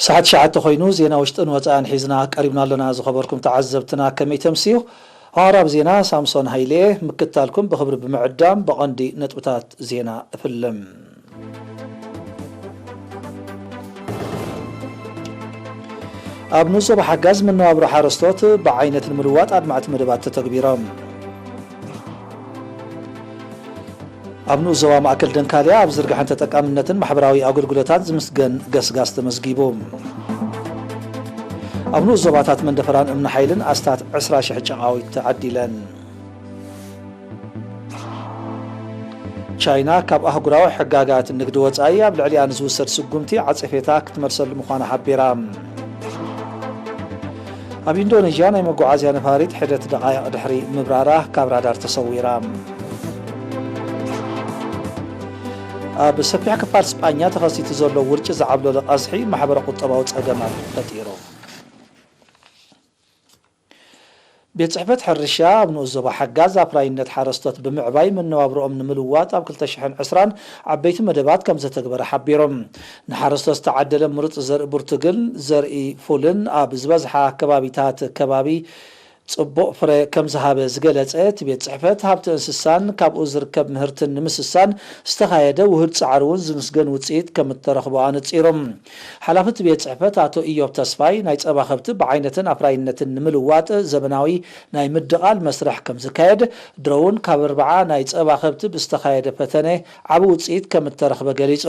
ሰዓት ትሽዓተ ኮይኑ ዜና ውሽጥን ወፃእን ሒዝና ቀሪብና ኣለና። ዝኸበርኩም ተዓዘብትና ከመይ ተምስዩ? ኣቕራብ ዜና ሳምሶን ሃይለ። ምክታልኩም ብኽብሪ ብምዕዳም ብቐንዲ ነጥብታት ዜና እፍልም። ኣብ ንኡስ ዞባ ሓጋዝ መነባብሮ ሓረስቶት ብዓይነት ንምልዋጥ ኣድማዕቲ መደባት ተተግቢሮም። ኣብ ንኡስ ዞባ ማእከል ደንካልያ ኣብ ዝርግሐን ተጠቃምነትን ማሕበራዊ ኣገልግሎታት ዝምስገን ገስጋስ ተመዝጊቡ። ኣብ ንኡስ ዞባታት መንደፈራን እምኒ ሓይልን ኣስታት ዕስራ ሽሕ ጨቓዊት ተዓዲለን። ቻይና ካብ ኣህጉራዊ ሕጋጋት ንግዲ ወጻኢ ኣብ ልዕሊኣ ንዝውሰድ ስጉምቲ ዓጸፌታ ክትመልሰሉ ምዃና ሓቢራ። ኣብ ኢንዶኔዥያ ናይ መጓዓዝያ ነፋሪት ሕደት ደቓይቕ ድሕሪ ምብራራ ካብ ራዳር ተሰዊራ። ኣብ ሰፊሕ ክፋል ስጳኛ ተኸሲቱ ዘሎ ውርጪ ዝዓብለሎ ቀዝሒ ማሕበረ ቁጠባዊ ጸገማት ፈጢሩ። ቤት ጽሕፈት ሕርሻ ኣብ ንኡስ ዞባ ሓጋዝ ኣፍራይነት ሓረስቶት ብምዕባይ መነባብሮኦም ንምልዋጥ ኣብ ክልተ ሽሕን ዕስራን ዓበይቲ መደባት ከም ዘተግበረ ሓቢሮም። ንሓረስቶት ዝተዓደለ ምሩጽ ዘርኢ ብርቱግን ዘርኢ ፉልን ኣብ ዝበዝሓ ከባቢታት ከባቢ ጽቡቕ ፍረ ከም ዝሃበ ዝገለጸ እቲ ቤት ጽሕፈት፣ ሃብቲ እንስሳን ካብኡ ዝርከብ ምህርትን ንምስሳን ዝተኻየደ ውሁድ ጻዕሪ እውን ዝምስገን ውጽኢት ከም እተረኽቦ ኣነጺሮም። ሓላፊ እቲ ቤት ጽሕፈት ኣቶ ኢዮብ ተስፋይ፣ ናይ ጸባ ከብቲ ብዓይነትን ኣፍራይነትን ንምልዋጥ ዘበናዊ ናይ ምድቓል መስርሕ ከም ዝካየድ፣ ድሮ እውን ካብ ኣርብዓ ናይ ጸባ ከብቲ ብዝተኻየደ ፈተነ ዓቢ ውጽኢት ከም እተረኽበ ገሊጹ።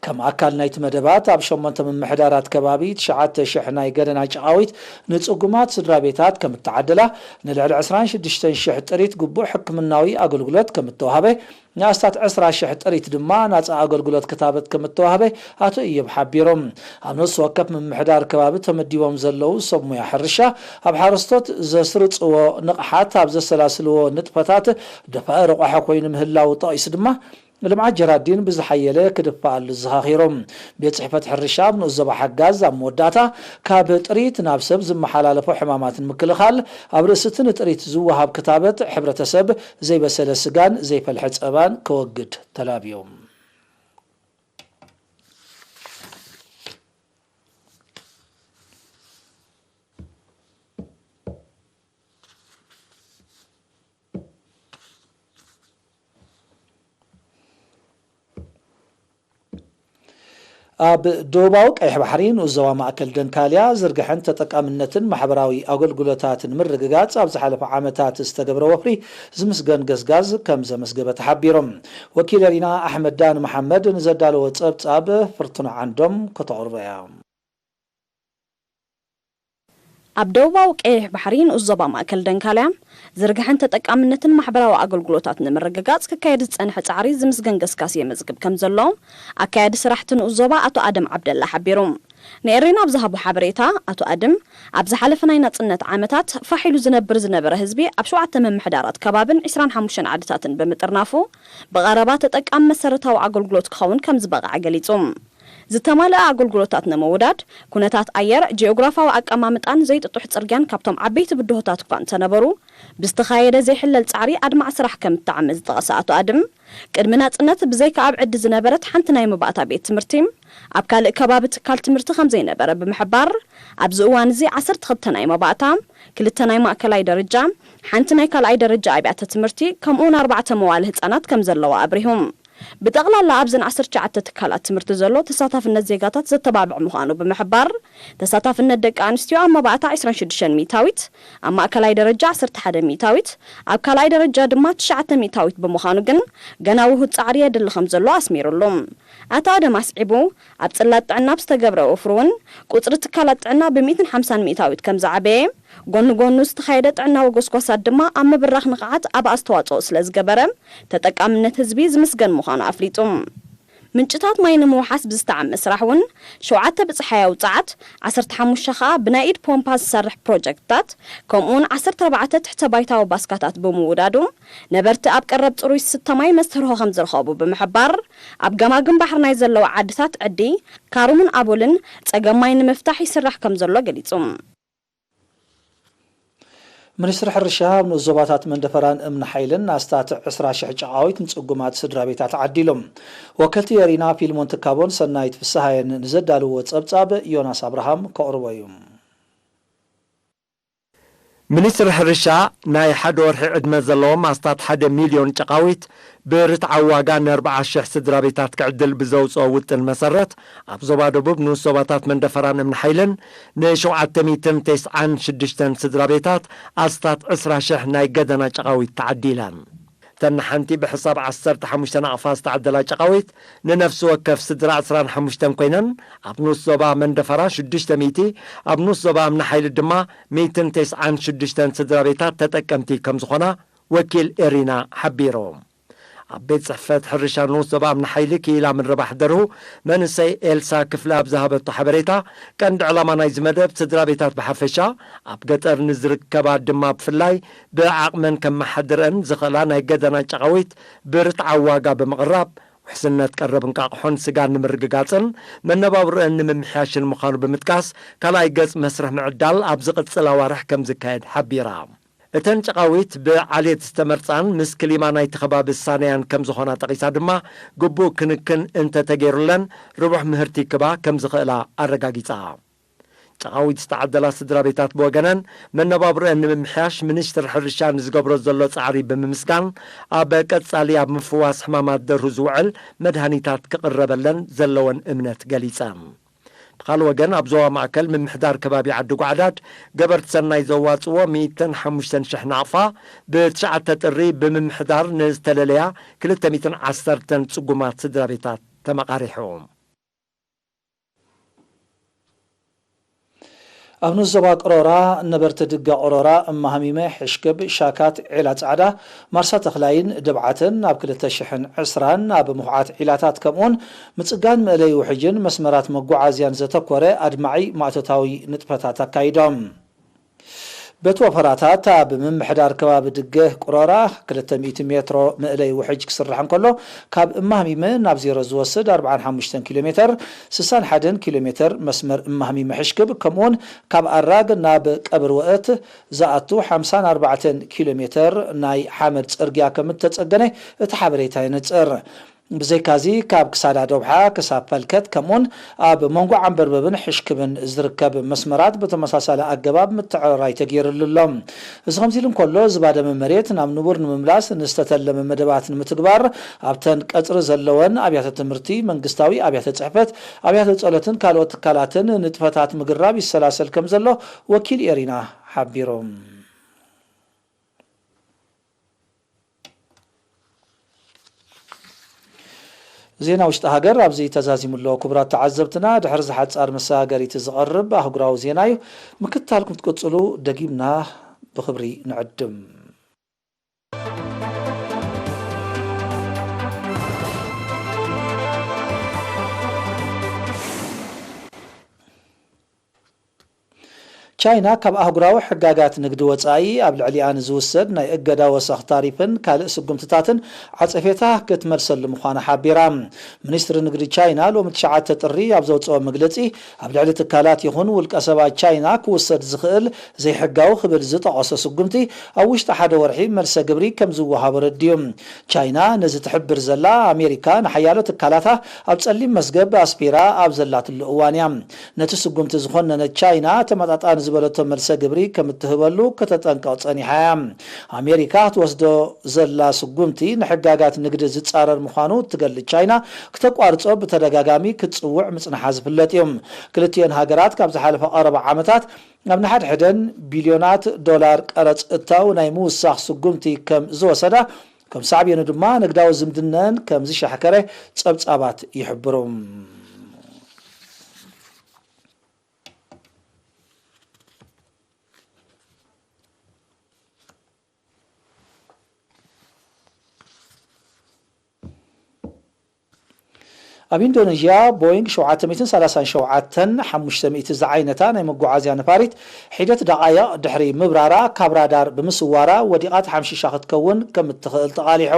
ከም ኣካል ናይቲ መደባት፣ ኣብ ሸሞንተ ምምሕዳራት ከባቢ ትሽዓተ ሽሕ ናይ ገደና ጨቓዊት ንጽጉማት ስድራ ቤታት ከም እተዓደላ፣ ንልዕሊ ዕስራን ሽዱሽተን ሽሕ ጥሪት ግቡእ ሕክምናዊ ኣገልግሎት ከም እተዋህበ፣ ንኣስታት ዕስራ ሽሕ ጥሪት ድማ ናጻ ኣገልግሎት ክታበት ከም እተዋህበ ኣቶ እዮብ ሓቢሮም። ኣብ ነፍሲ ወከፍ ምምሕዳር ከባቢ ተመዲቦም ዘለዉ ሰብ ሙያ ሕርሻ፣ ኣብ ሓረስቶት ዘስርጽዎ ንቕሓት፣ ኣብ ዘሰላስልዎ ንጥፈታት ደፋኢ ረቋሒ ኮይኑ ምህላዉ ጠቒሱ ድማ፣ ልምዓት ጀራዲን ብዝሓየለ ክድፋኣሉ ዘኻኺሮም። ቤት ጽሕፈት ሕርሻ ኣብ ንኡስ ዞባ ሓጋዝ ኣብ መወዳእታ፣ ካብ ጥሪት ናብ ሰብ ዝመሓላለፎ ሕማማት ንምክልኻል፣ ኣብ ርእሲ እቲ ንጥሪት ዝወሃብ ክታበት፣ ሕብረተሰብ ዘይበሰለ ስጋን ዘይፈልሐ ጸባን ከወግድ ተላብዮም። ኣብ ደቡባዊ ቀይሕ ባሕሪ ንኡስ ዞባ ማእከል ደንካልያ ዝርግሐን ተጠቃምነትን ማሕበራዊ ኣገልግሎታት ንምርግጋጽ ኣብ ዝሓለፈ ዓመታት ዝተገብረ ወፍሪ ዝምስገን ገስጋስ ከም ዘመስገበ ተሓቢሮም። ወኪል ሪና ኣሕመድ ዳን መሓመድ ንዘዳለዎ ጸብጻብ ፍርቱና ዓንዶም ከተቕርቦ እያ። ኣብ ደቡባዊ ቀይሕ ባሕሪ ንኡስ ዞባ ማእከል ደንካልያ ዝርግሐን ተጠቃምነትን ማሕበራዊ ኣገልግሎታት ንምርግጋጽ ክካየድ ዝጸንሐ ጻዕሪ ዝምስገን ገስጋስ የመዝግብ ከም ዘሎ ኣካያዲ ስራሕቲ ንኡስ ዞባ ኣቶ ኣደም ዓብደላ ሓቢሩ። ንኤሬና ኣብ ዝሃቦ ሓበሬታ ኣቶ ኣድም፣ ኣብ ዝሓለፈ ናይ ናጽነት ዓመታት ፋሕ ኢሉ ዝነብር ዝነበረ ህዝቢ ኣብ ሸውዓተ ምምሕዳራት ከባብን ዕስራን ሓሙሽተን ዓድታትን ብምጥርናፉ ብቐረባ ተጠቃሚ መሰረታዊ ኣገልግሎት ክኸውን ከም ዝበቕዐ ገሊጹ። ዝተማልኣ ኣገልግሎታት ንምውዳድ፣ ኩነታት ኣየር፣ ጂኦግራፋዊ ኣቀማምጣን ዘይጥጡሕ ጽርግያን ካብቶም ዓበይቲ ብድሆታት እኳ እንተነበሩ፣ ብዝተኻየደ ዘይሕለል ጻዕሪ ኣድማዕ ስራሕ ከም እተዓመ ዝጠቐሰ ኣቶ ኣድም፣ ቅድሚ ናጽነት ብዘይካ ኣብ ዕዲ ዝነበረት ሓንቲ ናይ መባእታ ቤት ትምህርቲ፣ ኣብ ካልእ ከባቢ ትካል ትምህርቲ ከም ዘይነበረ ብምሕባር፣ ኣብዚ እዋን እዚ ዓሰርተ ክልተ ናይ መባእታ፣ ክልተ ናይ ማእከላይ ደረጃ፣ ሓንቲ ናይ ካልኣይ ደረጃ ኣብያተ ትምህርቲ፣ ከምኡውን ኣርባዕተ መዋለ ህጻናት ከም ዘለዋ ኣብሪሁ። ብጠቕላላ ኣብዘን ዓሰርተ ትሽዓተ ትካላት ትምህርቲ ዘሎ ተሳታፍነት ዜጋታት ዘተባብዕ ምዃኑ ብምሕባር፣ ተሳታፍነት ደቂ ኣንስትዮ ኣብ መባእታ ዕስራን ሽዱሽተን ሚእታዊት፣ ኣብ ማእከላይ ደረጃ ዓሰርተ ሓደ ሚእታዊት፣ ኣብ ካልኣይ ደረጃ ድማ ትሽዓተ ሚእታዊት ብምዃኑ ግን ገና ውሁድ ጻዕሪ የድሊ ከም ዘሎ ኣስሚሩሉ። ኣቶ ኣደም ኣስዒቡ፣ ኣብ ጽላት ጥዕና ብዝተገብረ ወፍሪ እውን ቁጽሪ ትካላት ጥዕና ብሚእትን ሓምሳን ሚእታዊት ከም ዝዓበየ፣ ጎኒ ጎኑ ዝተኻየደ ጥዕናዊ ጎስጓሳት ድማ ኣብ ምብራኽ ንቕሓት ዓቢ ኣስተዋጽኦ ስለ ዝገበረ፣ ተጠቃምነት ህዝቢ ዝምስገን ምዃኑ ኣፍሊጡ። ምንጭታት ማይ ንምውሓስ ብዝተዓመ ስራሕ እውን ሸውዓተ ብጸሓያዊ ጸዓት፣ ዓሰርተ ሓሙሽተ ከኣ ብናይ ኢድ ፖምፓ ዝሰርሕ ፕሮጀክትታት፣ ከምኡውን ዓሰርተ ኣርባዕተ ትሕተ ባይታዊ ባስካታት ብምውዳዱ፣ ነበርቲ ኣብ ቀረብ ጽሩይ ዝስተ ማይ መስተርሆ ከም ዝረኸቡ ብምሕባር፣ ኣብ ገማግም ባሕሪ ናይ ዘለዋ ዓድታት ዕዲ፣ ካሩምን ኣቦልን ጸገም ማይ ንምፍታሕ ይስራሕ ከም ዘሎ ገሊጹ። ሚኒስትሪ ሕርሻ ኣብ ንኡስ ዞባታት መንደፈራን እምኒ ሓይልን ኣስታት ዕስራ ሽሕ ጨቓዊት ንጽጉማት ስድራ ቤታት ዓዲሉ። ወከልቲ የሪና ፊልሞን ትካቦን ሰናይት ፍስሃየን ንዘዳልዎ ጸብጻብ ዮናስ ኣብርሃም ከቕርቦ እዩ። ሚኒስትሪ ሕርሻ ናይ ሓደ ወርሒ ዕድመ ዘለዎም ኣስታት ሓደ ሚልዮን ጨቓዊት ብርትዓዊ ዋጋ ንኣርብዓ ሽሕ ስድራ ቤታት ክዕድል ብዘውፅኦ ውጥን መሰረት ኣብ ዞባ ደቡብ ንኡስ ዞባታት መንደፈራን እምኒ ሓይልን ንሸውዓተ ሚእትን ተስዓን ሽዱሽተን ስድራ ቤታት ኣስታት ዕስራ ሽሕ ናይ ገደና ጨቓዊት ተዓዲለን። እተን ንሓንቲ ብሕሳብ ዓሰርተ ሓሙሽተ ናቕፋ ዝተዓደላ ጨቓዊት ንነፍሲ ወከፍ ስድራ ዕስራን ሓሙሽተን ኮይነን ኣብ ንኡስ ዞባ መንደፈራ ሽዱሽተ ሚእቲ ኣብ ንኡስ ዞባ እምኒ ሓይሊ ድማ ሚእትን ተስዓን ሽዱሽተን ስድራ ቤታት ተጠቀምቲ ከም ዝኾና ወኪል ኤሪና ሓቢሩ። ኣብ ቤት ጽሕፈት ሕርሻ ንኡስ ዞባ እምኒ ሓይሊ ክኢላ ምርባሕ ደርሁ መንእሰይ ኤልሳ ክፍለ ኣብ ዝሃበቶ ሓበሬታ ቀንዲ ዕላማ ናይዚ መደብ ስድራ ቤታት ብሓፈሻ ኣብ ገጠር ንዝርከባ ድማ ብፍላይ ብዓቕመን ከመሓድረን ዝኽእላ ናይ ገደና ጨቓዊት ብርትዓዊ ዋጋ ብምቕራብ ውሕስነት ቀረብ እንቃቕሖን ስጋን ንምርግጋጽን መነባብሮአን ንምምሕያሽን ምዃኑ ብምጥቃስ ካልኣይ ገጽ መስርሕ ምዕዳል ኣብ ዝቕጽል ኣዋርሕ ከም ዝካየድ ሓቢራ። እተን ጨቓዊት ብዓሌት ዝተመርጻን ምስ ክሊማ ናይቲ ከባቢ ዝሳነያን ከም ዝኾና ጠቒሳ ድማ ግቡእ ክንክን እንተተገይሩለን ርቡሕ ምህርቲ ክባ ከም ዝኽእላ ኣረጋጊጻ። ጨቓዊት ዝተዓደላ ስድራ ቤታት ብወገነን መነባብሮአን ንምምሕያሽ ሚኒስትሪ ሕርሻ ንዝገብሮ ዘሎ ጻዕሪ ብምምስጋን ኣብ ቀጻሊ ኣብ ምፍዋስ ሕማማት ደርሁ ዝውዕል መድሃኒታት ክቕረበለን ዘለወን እምነት ገሊጸን። ብኻልእ ወገን ኣብ ዞባ ማእከል ምምሕዳር ከባቢ ዓዲ ጓዕዳድ ገበርቲ ሰናይ ዘዋፅዎ ሚእትን ሓሙሽተን ሽሕ ናቕፋ ብትሽዓተ ጥሪ ብምምሕዳር ንዝተለለያ ክልተ ሚእትን ዓሰርተን ፅጉማት ስድራ ቤታት ተመቓሪሑ። ኣብ ንኡስ ዞባ ቅሮራ ነበርቲ ድጋ ቅሮራ እማሃሚመ፣ ሕሽክብ፣ ሻካት፣ ዒላ ጻዕዳ፣ ማርሳ ተኽላይን ድብዓትን ኣብ ክልተ ሽሕን ዕስራን ኣብ ምኹዓት ዒላታት ከምኡውን ምጽጋን መእለይ ውሕጅን መስመራት መጓዓዝያን ዘተኮረ ኣድማዒ ማእቶታዊ ንጥፈታት ኣካይዶም። በቲ ወፈራታት ኣብ ምምሕዳር ከባቢ ድገ ቅሮራ ክልተ ሚእቲ ሜትሮ መእለይ ውሕጅ ክስራሕ እንከሎ፣ ካብ እማህሚመ ናብ ዜሮ ዝወስድ ኣርብዓን ሓሙሽተን ኪሎ ሜተር፣ ስሳን ሓደን ኪሎ ሜተር መስመር እማህሚመ ሕሽክብ፣ ከምኡውን ካብ ኣራግ ናብ ቀብር ወእት ዝኣቱ ሓምሳን ኣርባዕተን ኪሎ ሜተር ናይ ሓመድ ጽርግያ ከም እተጸገነ እቲ ሓበሬታ የነጽር። ብዘይካዚ ካብ ክሳዳ ዶብሓ ክሳብ ፈልከት ከምኡውን ኣብ መንጎ ዓንበርበብን ሕሽክብን ዝርከብ መስመራት ብተመሳሳሊ ኣገባብ ምትዕርራይ ተገይርሉ ኣሎ። እዚ ከምዚ ኢሉ እንከሎ፣ ዝባደመ መሬት ናብ ንቡር ንምምላስ ንዝተተለመ መደባት ንምትግባር ኣብተን ቀጽሪ ዘለወን ኣብያተ ትምህርቲ፣ መንግስታዊ ኣብያተ ጽሕፈት፣ ኣብያተ ጸሎትን ካልኦት ትካላትን ንጥፈታት ምግራብ ይሰላሰል ከም ዘሎ ወኪል ኤሪና ሓቢሩ። ዜና ውሽጢ ሃገር ኣብዚ ተዛዚሙ ኣሎ። ክቡራት ተዓዘብትና፣ ድሕሪ ዝሓጻር መሰጋገሪት ዝቐርብ ኣህጉራዊ ዜና እዩ። ምክትታልኩም ክትቅጽሉ ደጊምና ብኽብሪ ንዕድም። ቻይና ካብ ኣህጉራዊ ሕጋጋት ንግዲ ወጻኢ ኣብ ልዕሊኣ ንዝውሰድ ናይ እገዳ ወሰኽ ታሪፍን ካልእ ስጉምትታትን ዓጸፌታ ክትመልሰሉ ምዃና ሓቢራ። ሚኒስትሪ ንግዲ ቻይና ሎሚ ትሽዓተ ጥሪ ኣብ ዘውጽኦ መግለጺ፣ ኣብ ልዕሊ ትካላት ይኹን ውልቀ ሰባት ቻይና ክውሰድ ዝኽእል ዘይሕጋዊ ክብል ዝጠቐሶ ስጉምቲ ኣብ ውሽጢ ሓደ ወርሒ መልሰ ግብሪ ከም ዝወሃቦ ረድዩ። ቻይና ነዚ ትሕብር ዘላ፣ ኣሜሪካ ንሓያሎ ትካላታ ኣብ ጸሊም መዝገብ ኣስፊራ ኣብ ዘላትሉ እዋን እያ። ነቲ ስጉምቲ ዝኾነነት ቻይና፣ ተመጣጣኒ ዝበለቶ መልሰ ግብሪ ከም እትህበሉ ከተጠንቅቕ ጸኒሓ እያ። ኣሜሪካ ክትወስዶ ዘላ ስጉምቲ ንሕጋጋት ንግዲ ዝጻረር ምዃኑ እትገልጽ ቻይና፣ ክተቋርጾ ብተደጋጋሚ ክትጽውዕ ምጽንሓ ዝፍለጥ እዩ። ክልቲኤን ሃገራት ካብ ዝሓለፈ ቀረባ ዓመታት ኣብ ንሓድሕደን ቢልዮናት ዶላር ቀረጽ እታው ናይ ምውሳኽ ስጉምቲ ከም ዝወሰዳ፣ ከም ሳዕቤኑ ድማ ንግዳዊ ዝምድነን ከም ዝሻሕከረ ጸብጻባት ይሕብሩ። ኣብ ኢንዶኔዥያ ቦይንግ ሸውዓተ ሚእትን ሰላሳን ሸውዓተን ሓሙሽተ ሚእቲ ዝዓይነታ ናይ መጓዓዝያ ነፋሪት ሒደት ደቓይቕ ድሕሪ ምብራራ ካብ ራዳር ብምስዋራ ወዲቓ ተሓምሺሻ ክትከውን ከም እትኽእል ተቓሊሑ።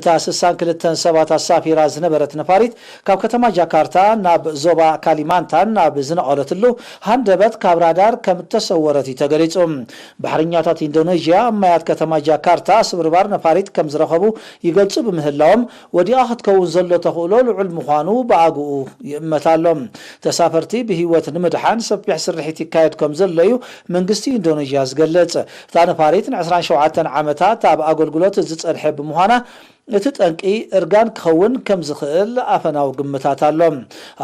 እታ ስሳን ክልተን ሰባት ኣሳፊራ ዝነበረት ነፋሪት ካብ ከተማ ጃካርታ ናብ ዞባ ካሊማንታን ናብ ዝነቐለትሉ ሃንደበት ካብ ራዳር ከም እተሰወረት እዩ ተገሊጹ። ባሕረኛታት ኢንዶኔዥያ ኣብ ማያት ከተማ ጃካርታ ስብርባር ነፋሪት ከም ዝረኸቡ ይገልጹ ብምህላዎም፣ ወዲቓ ክትከውን ዘሎ ተኽእሎ ልዑል ምዃኑ ብኣግኡ ይእመት ኣሎ። ተሳፈርቲ ብህይወት ንምድሓን ሰፊሕ ስርሒት ይካየድ ከም ዘሎ እዩ መንግስቲ ኢንዶኔዥያ ዝገልጽ። እታ ነፋሪት ን ዕስራን ሸውዓተን ዓመታት ኣብ ኣገልግሎት ዝጸንሐ ብምዃና፣ እቲ ጠንቂ እርጋን ክኸውን ከም ዝኽእል ኣፈናዊ ግምታት ኣሎ።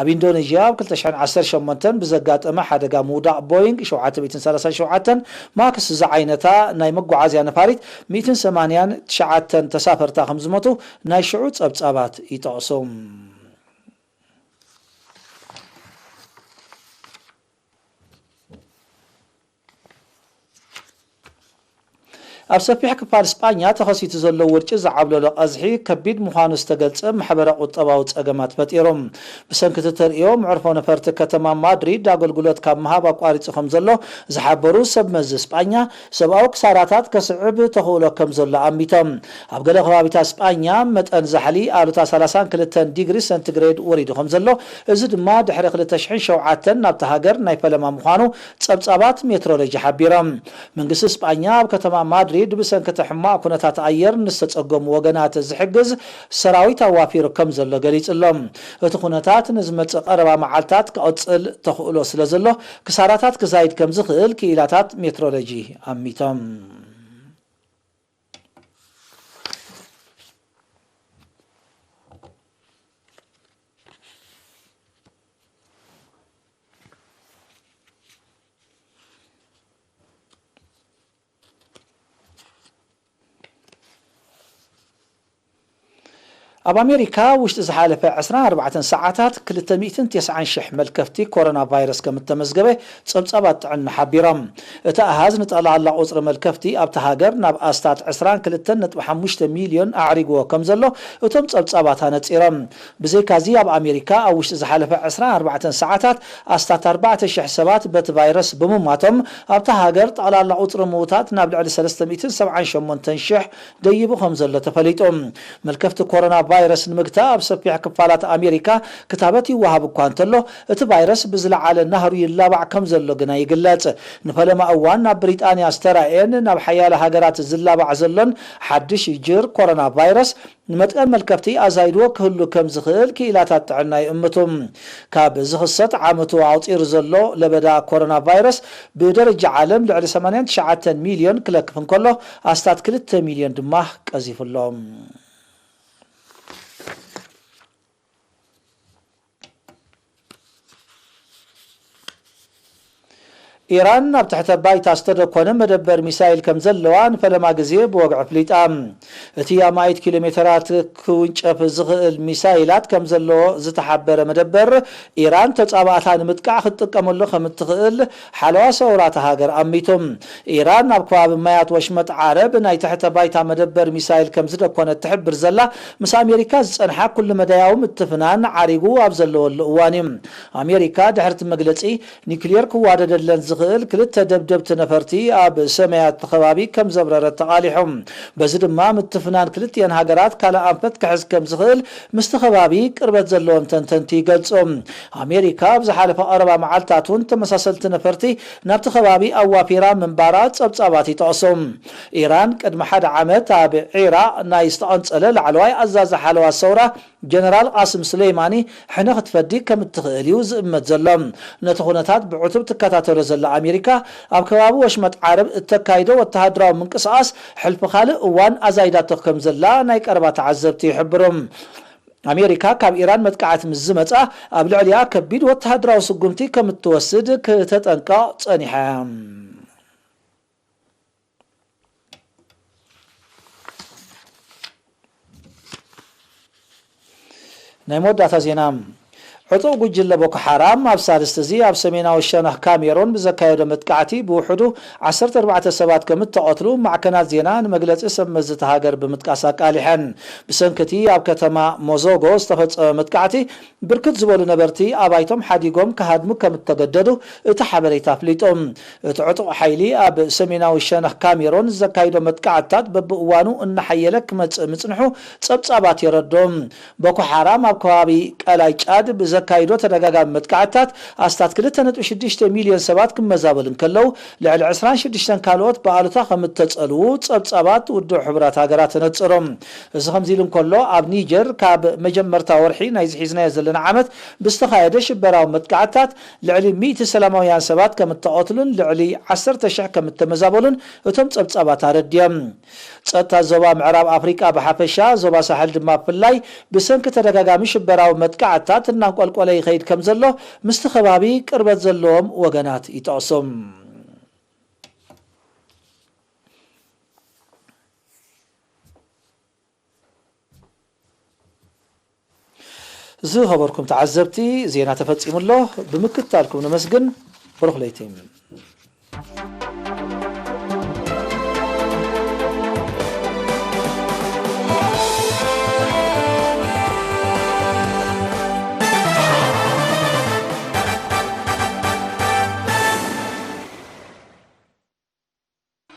ኣብ ኢንዶኔዥያ ኣብ ክልተ ሽሕን ዓሰርተ ሸሞንተን ብዘጋጠመ ሓደጋ ምውዳቕ ቦይንግ ሸውዓተ ሚእትን ሰላሳን ሸውዓተን ማክስ ዝዓይነታ ናይ መጓዓዝያ ነፋሪት ሚእትን ሰማንያን ትሽዓተን ተሳፈርታ ከም ዝሞቱ ናይ ሽዑ ጸብጻባት ይጠቕሱ። ኣብ ሰፊሕ ክፋል ስጳኛ ተኸሲቱ ዘሎ ውርጪ ዝዓብለሎ ቀዝሒ ከቢድ ምዃኑ ዝተገልጸ ማሕበረ ቁጠባዊ ጸገማት ፈጢሩ። ብሰንኪ እቲ ተርእዮ፣ መዕርፎ ነፈርቲ ከተማ ማድሪድ ኣገልግሎት ካብ ምሃብ ኣቋሪጹ ከም ዘሎ ዝሓበሩ ሰብ መዚ ስጳኛ፣ ሰብኣዊ ክሳራታት ከስዕብ ተኽእሎ ከም ዘሎ ኣሚቶም። ኣብ ገለ ከባቢታት ስጳኛ መጠን ዛሕሊ ኣሉታ ሰላሳን ክልተን ዲግሪ ሰንቲግሬድ ወሪዱ ከም ዘሎ፣ እዚ ድማ ድሕሪ ክልተ ሽሕን ሸውዓተን ናብታ ሃገር ናይ ፈለማ ምዃኑ ጸብጻባት ሜትሮሎጂ ሓቢሮም። መንግስቲ ስጳኛ ኣብ ከተማ ማድሪድ ብሰንኪ እቲ ሕማቕ ኩነታት ኣየር ንዝተጸገሙ ወገናት ዝሕግዝ ሰራዊት ኣዋፊሩ ከም ዘሎ ገሊጹ ኣሎ። እቲ ኩነታት ንዝመጽእ ቀረባ መዓልታት ክቕጽል ተኽእሎ ስለ ዘሎ፣ ክሳራታት ክዛይድ ከም ዝኽእል ክኢላታት ሜትሮሎጂ ኣሚቶም። ኣብ ኣሜሪካ ውሽጢ ዝሓለፈ ዕስራን ኣርባዕተን ሰዓታት ክልተ ሚእትን ተስዓን ሽሕ መልከፍቲ ኮሮና ቫይረስ ከም እተመዝገበ ጸብጻባት ጥዕና ሓቢሮም። እቲ ኣሃዝ ንጠቕላላ ቁጽሪ መልከፍቲ ኣብታ ሃገር ናብ ኣስታት ዕስራን ክልተን ነጥቢ ሓሙሽተ ሚልዮን ኣዕሪግዎ ከም ዘሎ እቶም ጸብጻባት ኣነጺሮም። ብዘይካዚ ኣብ ኣሜሪካ ኣብ ውሽጢ ዝሓለፈ ዕስራን ኣርባዕተን ሰዓታት ኣስታት ኣርባዕተ ሽሕ ሰባት በቲ ቫይረስ ብምማቶም ኣብታ ሃገር ጠቕላላ ቁጽሪ ምዉታት ናብ ልዕሊ ሰለስተ ሚእትን ሰብዓን ሸሞንተን ሽሕ ደይቡ ከም ዘሎ ተፈሊጡ። መልከፍቲ ኮሮና ቫይረስ ንምግታእ ኣብ ሰፊሕ ክፋላት ኣሜሪካ ክታበት ይወሃብ እኳ እንተሎ፣ እቲ ቫይረስ ብዝለዓለ ናህሩ ይላባዕ ከም ዘሎ ግና ይግለጽ። ንፈለማ እዋን ናብ ብሪጣንያ ዝተራእየን ናብ ሓያለ ሃገራት ዝላባዕ ዘሎን ሓድሽ ጅር ኮሮና ቫይረስ፣ ንመጠን መልከፍቲ ኣዛይድዎ ክህሉ ከም ዝኽእል ክኢላታት ጥዕና ይእምቱ። ካብ ዝኽሰት ዓመቱ ኣቑጺሩ ዘሎ ለበዳ ኮሮና ቫይረስ፣ ብደረጃ ዓለም ልዕሊ ሰማንያን ትሽዓተን ሚልዮን ክለክፍ እንከሎ፣ ኣስታት ክልተ ሚልዮን ድማ ቀዚፉ ኣሎ። ኢራን ኣብ ትሕተ ባይታ ዝተደኮነ መደበር ሚሳይል ከም ዘለዋ ንፈለማ ግዜ ብወግዒ ኣፍሊጣ። እቲ ኣማኢት ኪሎ ሜተራት ክውንጨፍ ዝኽእል ሚሳይላት ከም ዘለዎ ዝተሓበረ መደበር፣ ኢራን ተጻባእታ ንምጥቃዕ ክትጥቀመሉ ከም እትኽእል ሓለዋ ሰውራ እታ ሃገር ኣሚቱ። ኢራን ኣብ ከባቢ ማያት ወሽመጥ ዓረብ ናይ ትሕተ ባይታ መደበር ሚሳይል ከም ዝደኮነት ትሕብር ዘላ፣ ምስ ኣሜሪካ ዝጸንሓ ኩሉ መዳያዊ ምትፍናን ዓሪጉ ኣብ ዘለወሉ እዋን እዩ። ኣሜሪካ ድሕሪ እቲ መግለጺ፣ ኒክሌር ክዋደደለን ዝኽእል ክልተ ደብደብቲ ነፈርቲ ኣብ ሰማያት እቲ ከባቢ ከም ዘብረረት ተቓሊሑ። በዚ ድማ ምትፍናን ክልቲኤን ሃገራት ካልእ ኣንፈት ክሕዝ ከም ዝኽእል ምስቲ ከባቢ ቅርበት ዘለዎም ተንተንቲ ይገልጹ። ኣሜሪካ ኣብ ዝሓለፈ ቀረባ መዓልታት እውን ተመሳሰልቲ ነፈርቲ ናብቲ ከባቢ ኣዋፊራ ምንባራ ጸብጻባት ይጠቕሱ። ኢራን ቅድሚ ሓደ ዓመት ኣብ ዒራቕ ናይ ዝተቐንጸለ ላዕለዋይ ኣዛዚ ሓለዋ ሰውራ ጀነራል ቃስም ሱሌይማኒ ሕነ ክትፈዲ ከም እትኽእል እዩ ዝእመት ዘሎ። ነቲ ኩነታት ብዕቱብ ትከታተሎ ዘላ ኣሜሪካ፣ ኣብ ከባቢ ወሽመጥ ዓረብ እተካይዶ ወተሃደራዊ ምንቅስቓስ ሕልፊ ካልእ እዋን ኣዛይዳቶ ከም ዘላ ናይ ቀረባ ተዓዘብቲ ይሕብሩ። ኣሜሪካ ካብ ኢራን መጥቃዕቲ ምስ ዝመጻ ኣብ ልዕሊኣ ከቢድ ወተሃደራዊ ስጉምቲ ከም እትወስድ ክተጠንቀቕ ጸኒሓ እያ። ናይ መወዳእታ ዜና። ዕጡቕ ጉጅለ ቦኮ ሓራም ኣብ ሳልስቲ እዚ ኣብ ሰሜናዊ ሸነኽ ካሜሮን ብዘካየዶ መጥቃዕቲ ብውሕዱ ዓሰርተ ኣርባዕተ ሰባት ከም እተቐትሉ ማዕከናት ዜና ንመግለጺ ሰብ መዚ እታ ሃገር ብምጥቃስ ኣቃሊሐን። ብሰንኪ እቲ ኣብ ከተማ ሞዞጎ ዝተፈጸመ መጥቃዕቲ ብርክት ዝበሉ ነበርቲ ኣባይቶም ሓዲጎም ክሃድሙ ከም እተገደዱ እቲ ሓበሬታ ኣፍሊጡ። እቲ ዕጡቕ ሓይሊ ኣብ ሰሜናዊ ሸነኽ ካሜሮን ዘካይዶ መጥቃዕትታት በብእዋኑ እናሓየለ ክመጽእ ምጽንሑ ጸብጻባት የረድኡ። ቦኮ ሓራም ኣብ ከባቢ ቀላይ ጫድ ብዘካይዶ ተደጋጋሚ መጥቃዕትታት ኣስታት ክልተ ነጥቢ ሽዱሽተ ሚልዮን ሰባት ክመዛበሉ እንከለዉ፣ ልዕሊ ዕስራን ሽዱሽተን ካልኦት ብኣሉታ ከም እተጸልዉ ጸብጻባት ውድብ ሕቡራት ሃገራት ተነጽሩ። እዚ ከምዚ ኢሉ እንከሎ፣ ኣብ ኒጀር ካብ መጀመርታ ወርሒ ናይዚ ሒዝናዮ ዘለና ዓመት ብዝተኻየደ ሽበራዊ መጥቃዕትታት ልዕሊ ሚእቲ ሰላማውያን ሰባት ከም እተቐትሉን ልዕሊ ዓሰርተ ሽሕ ከም እተመዛበሉን እቶም ጸብጻባት ኣረድዮም። ጸጥታ ዞባ ምዕራብ ኣፍሪቃ ብሓፈሻ፣ ዞባ ሳሕል ድማ ብፍላይ ብሰንኪ ተደጋጋሚ ሽበራዊ መጥቃዕትታት እናንቆልቆለ ይኸይድ ከም ዘሎ ምስቲ ከባቢ ቅርበት ዘለዎም ወገናት ይጠቕሱ። ዝኸበርኩም ተዓዘብቲ፣ ዜና ተፈጺሙ ኣሎ። ብምክትታልኩም ነመስግን። ብሩኽ ለይቲ።